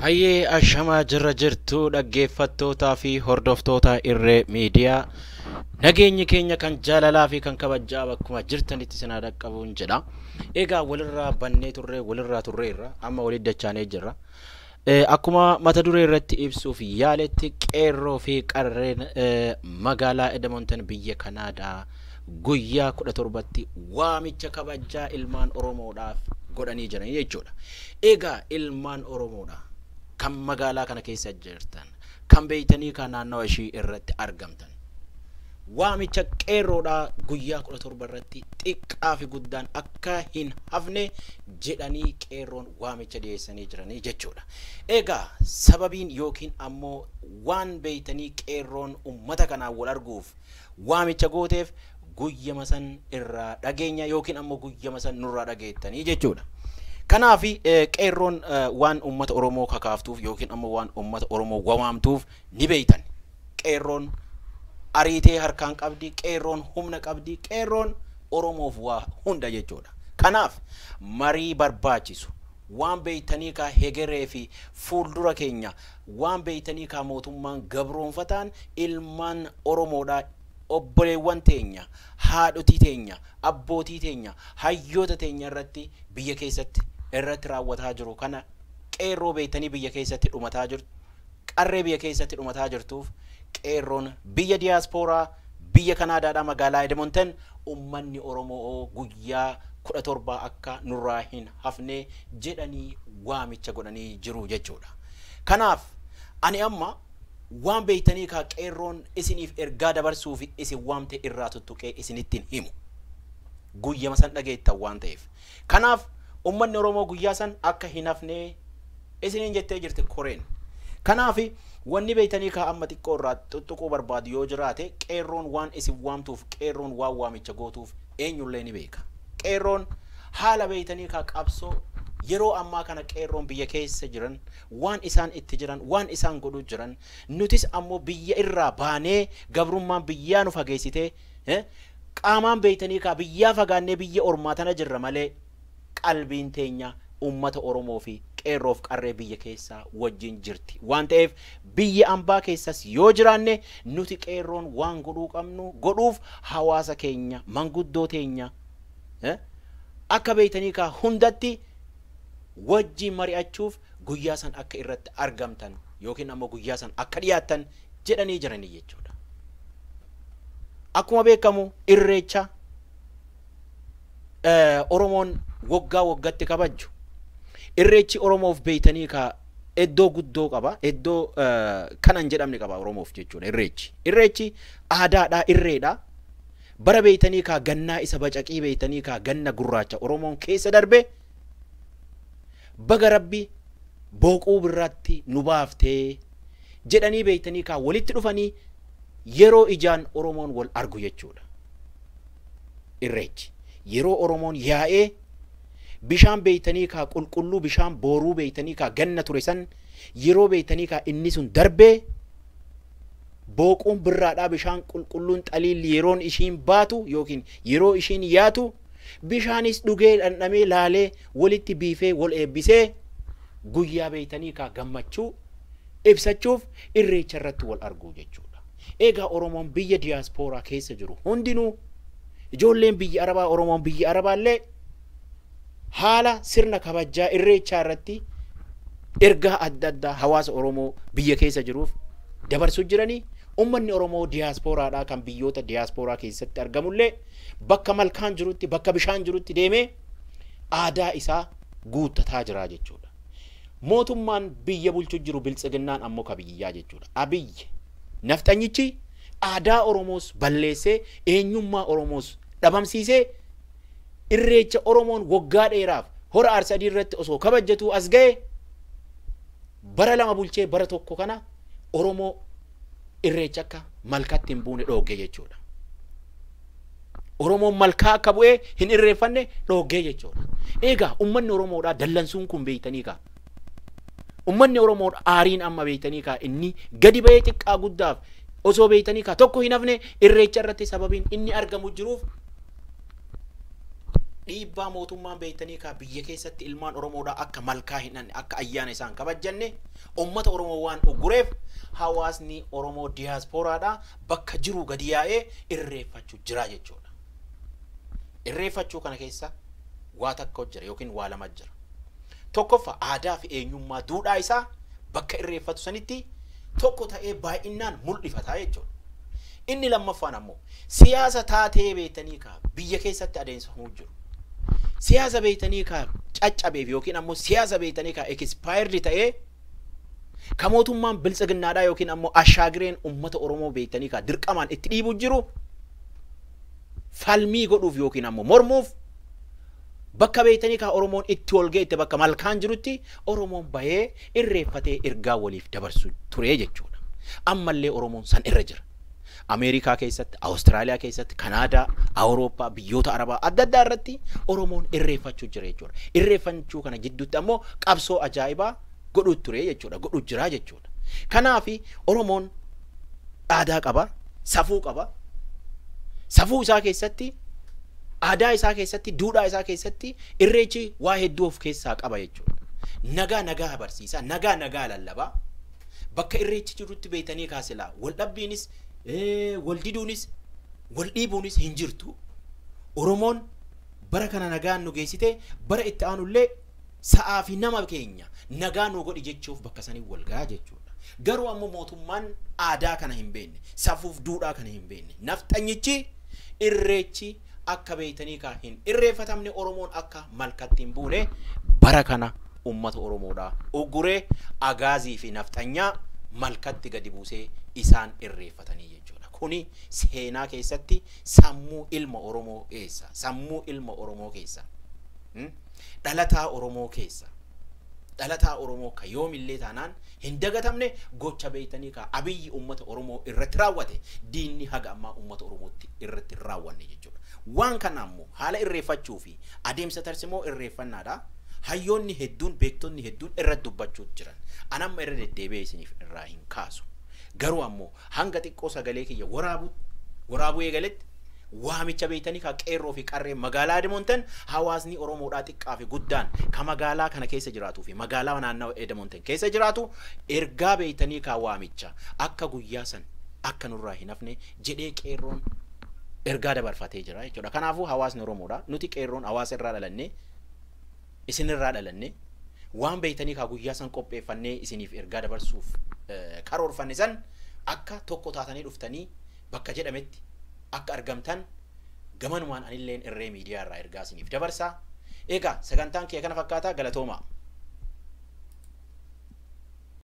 Hayyee ashamaa jirra jirtu dhaggeeffattootaa fi hordoftoota Irree Miidiyaa. Nageenyi keenya kan jaalalaa fi kan kabajaa bakkuma jirtanitti isin haa dhaqqabuun jedha. Egaa walirraa bannee turree walirraa turreerra amma walitti dachaanee jirra. Akkuma mata duree irratti ibsuuf yaaletti qeerroo fi qarreen magaalaa Edmonton biyya Kanaadaa guyyaa 17tti waamicha kabajaa ilmaan Oromoodhaaf godhanii jiran jechuudha. Egaa ilmaan Oromoodha kan magaalaa kana keessa jirtan, kan beeytanii kan naannawa ishii irratti argamtan. Waamicha qeerroodhaa guyyaa 17 irratti xiqqaa fi guddaan akka hin hafne jedhanii qeerroon waamicha dhiyeessanii jiranii jechuudha. Egaa sababiin yookiin ammoo waan beeytanii qeerroon uummata kanaan wal arguuf waamicha gooteef guyyama san irraa dhageenya yookiin ammoo guyyama san nurraa dhageettanii jechuudha. Kanaaf qeerroon waan uummata Oromoo kakaaftuuf yookiin ammoo waan uummata Oromoo waamtuuf ni beeytan. Qeerroon ariitee harkaan qabdi, qeerroon humna qabdi, qeerroon Oromoof waa hunda jechuudha. Kanaaf marii barbaachisu waan beeytanii kaa hegeree fi fuuldura keenya waan beeytanii kaa mootummaan gabroonfataan ilmaan Oromoodhaa obboleewwan teenya, haadhotii teenya, abbootii teenya, hayyoota teenya irratti biyya keessatti irratti raawwataa jiru kana qeerroo beeytanii biyya keessatti dhumataa jirtu, qarree biyya keessatti dhumataa jirtuuf qeerroon biyya diyaaspooraa biyya Kanaadaadhaa magaalaa Edmonton uummanni Oromoo guyyaa 17 akka nurraa hin hafne jedhanii waamicha godhanii jiru jechuudha. Kanaaf ani amma waan beeytanii kaa qeerroon isiniif ergaa dabarsuu fi isin waamte irraa tuttuqee isinittiin himu. Guyyama san dhageettan waan ta'eef. Kanaaf uummanni Oromoo guyyaa san akka hin hafne isiniin jettee jirti koreen. Kanaaf wanni beeytanii kaa amma xiqqoo irraa xuxuquu barbaadu yoo jiraate qeerroon waan isin waamtuuf qeerroon waan waamicha gootuuf eenyullee ni beeka. Qeerroon haala beeytanii kaa qabsoo yeroo ammaa kana qeerroon biyya keessa jiran waan isaan itti jiran waan isaan godhuu jiran nutis ammoo biyya irraa baanee gabrummaan biyyaa nu fageessitee qaamaan beeytanii kaa biyyaa fagaannee biyya ormaa tana jirra malee qalbiin teenya ummata Oromoo fi qeerroof qarree biyya keessaa wajjin jirti. Waan ta'eef biyya ambaa keessas yoo jiraanne nuti qeerroon waan godhuu qabnu godhuuf hawaasa keenya manguddoo teenya akka beeytanii kaa hundatti wajjin mari'achuuf guyyaa san akka irratti argamtan yookiin ammoo guyyaa san akka dhiyaattan jedhanii jiranii jechuudha. Akkuma beekamu irreecha Oromoon waggaa waggaatti kabaju. Irreechi Oromoof beeytanii kaa iddoo guddoo qaba. Iddoo kanan jedhamne qaba Oromoof jechuudha irreechi. Irreechi aadaadha, irreedha. Bara beeytanii kaa gannaa isa bacaqii beeytanii kaa ganna gurraacha Oromoon keessa darbe baga rabbi booquu birraatti nu baaftee jedhanii beeytanii kaa walitti dhufanii yeroo ijaan Oromoon wal argu jechuudha. Irreechi yeroo Oromoon yaa'ee bishaan beeytanii kaa qulqulluu bishaan booruu beeytanii kaa ganna ture san yeroo beeytanii kaa inni sun darbee booquun birraadhaa bishaan qulqulluun xaliilli yeroon ishiin baatu yookiin yeroo ishiin yaatu bishaanis dhugee dhandhamee laalee walitti biifee wal eebbisee guyyaa beeytanii kaa gammachuu ibsachuuf irreecha irratti wal arguu jechuudha. Egaa Oromoon biyya diyaaspooraa keessa jiru hundinuu ijoolleen biyya Arabaa Oromoon biyya Arabaallee haala sirna kabajaa irreechaa irratti ergaa adda addaa hawaasa Oromoo biyya keessa jiruuf dabarsuu jiranii. Ummanni Oromoo diyaaspooraadhaa kan biyyoota diyaaspooraa keessatti argamullee bakka malkaan jirutti bakka bishaan jirutti deemee aadaa isaa guuttataa jira jechuudha. Mootummaan biyya bulchu jiru biltsiginnaan ammoo ka biyyaa jechuudha. Abiyyi nafxanyichi aadaa Oromoos balleessee eenyummaa Oromoos dhabamsiisee irreecha Oromoon waggaa dheeraaf hora Arsadii irratti osoo kabajjatuu as ga'e bara lama bulchee bara tokko kana Oromoo irreecha akka malkaatti hin buune dhoogge jechuudha. Oromoon malkaa akka bu'ee hin irreeffanne dhoogge jechuudha. Egaa ummanni Oromoodhaa dallansuun kun beeytanii kaa. Ummanni Oromoodhaa aariin amma beeytanii kaa inni gadi ba'ee xiqqaa guddaaf osoo beeytanii kaa tokko hin hafne irreecha irratti sababiin inni argamu jiruuf dhiibbaa mootummaan beeytanii kaa biyya keessatti ilmaan Oromoodhaa akka malkaa hin dhanne akka ayyaana isaan kabajjanne ummata Oromoo waan uggureef hawaasni Oromoo diyaaspooraadhaa bakka jiru gadi yaa'ee irreeffachuu jira jechuudha. Irreeffachuu kana keessa waa takka jira yookiin waa lama jira. Tokkoffaa aadaa fi eenyummaa duudhaa isaa bakka irreeffatu sanitti tokko ta'ee baay'inaan mul'ifataa jechuudha. Inni lammaffaan ammoo siyaasa taatee beeytanii kaa biyya keessatti adeemsifamuu jiru. Siyaasa beeytanii kaa caccabeef yookiin ammoo siyaasa beeytanii kaa expired ta'ee ka mootummaan biltsiginnaadhaa yookiin ammoo ashaagireen ummata Oromoo beeytanii kaa dirqamaan itti dhiibu jiru falmii godhuuf yookiin ammoo mormuuf bakka beeytanii kaa Oromoon itti wal geette bakka malkaan jirutti Oromoon bahee irreeffatee ergaa waliif dabarsu ture jechuudha. Ammallee Oromoon san irra jira. Ameerikaa keessatti, Awustiraaliyaa keessatti, Kanaadaa, Awurooppaa, biyyoota Arabaa adda addaa irratti Oromoon irreeffachuu jira jechuudha. Irreeffachuu kana jidduutti ammoo qabsoo ajaa'ibaa godhuu ture jechuudha. Godhuu jira jechuudha. Kanaaf Oromoon aadaa qaba, safuu qaba. Safuu isaa keessatti, aadaa isaa keessatti, duudhaa isaa keessatti irreechi waa hedduu of keessaa qaba jechuudha. Nagaa nagaa barsiisa, nagaa nagaa lallabaa. Bakka irreechi jirutti beeytanii kaasilaa wal dhabbiinis wal diduunis wal dhiibuunis hin jirtu. Oromoon bara kana nagaan nu geessite bara itti aanullee sa'aa fi nama keenya nagaa nu godhi jechuuf bakka sanii wal gahaa jechuudha. Garuu ammoo mootummaan aadaa kana hin beekne, safuuf duudhaa kana hin beekne. Nafxanyichi irreechi akka beeytanii kaa hin irreeffatamne Oromoon akka malkatti hin buune bara kana ummata Oromoodhaa ugguree agaazii fi nafxanyaa malkatti gadi buusee isaan irreeffatanii jechuudha. Kuni seenaa keessatti sammuu ilma Oromoo keessa, sammuu ilma Oromoo keessa, dhalataa Oromoo keessa, Dhalataa Oromoo ka yoomillee taanaan hin dagatamne, gocha beeytanii ka Abiyyi uummata Oromoo irratti raawwate diinni haga ammaa uummata Oromootti irratti raawwanne jechuudha. Waan kana ammoo haala irreeffachuu fi adeemsa tarsimoo irreeffannaadha. Hayyoonni hedduun, beektonni hedduun irratti dubbachuu jiran. Anamma irra deddeebi'ee isiniif irraa hin kaasu. Garuu ammoo hanga xiqqoo sagalee kiyya waraabuu eegaletti waamicha beeytanii ka qeerroo fi qarree magaalaa Edmonton, hawaasni Oromoodhaa xiqqaa fi guddaan ka magaalaa kana keessa jiraatuu fi magaalaa naannawa Edmonton keessa jiraatu ergaa beeytanii ka waamicha akka guyyaa san akka nurraa hin hafne jedhee qeerroon ergaa dabarfatee jira jechuudha. Kanaafuu hawaasni Oromoodhaa, nuti qeerroon hawaasa irraa dhalannee, isinirraa dhalanne, waan beeytanii ka guyyaa san qopheeffannee isiniif ergaa dabarsuuf karoorfanne san akka tokko taatanii dhuftanii bakka jedhametti akka argamtan gamanumaan anilleen Irree Miidiyaa irraa ergaa isiniif dabarsaa. Egaa sagantaan kiyya kana fakkaata, galatooma.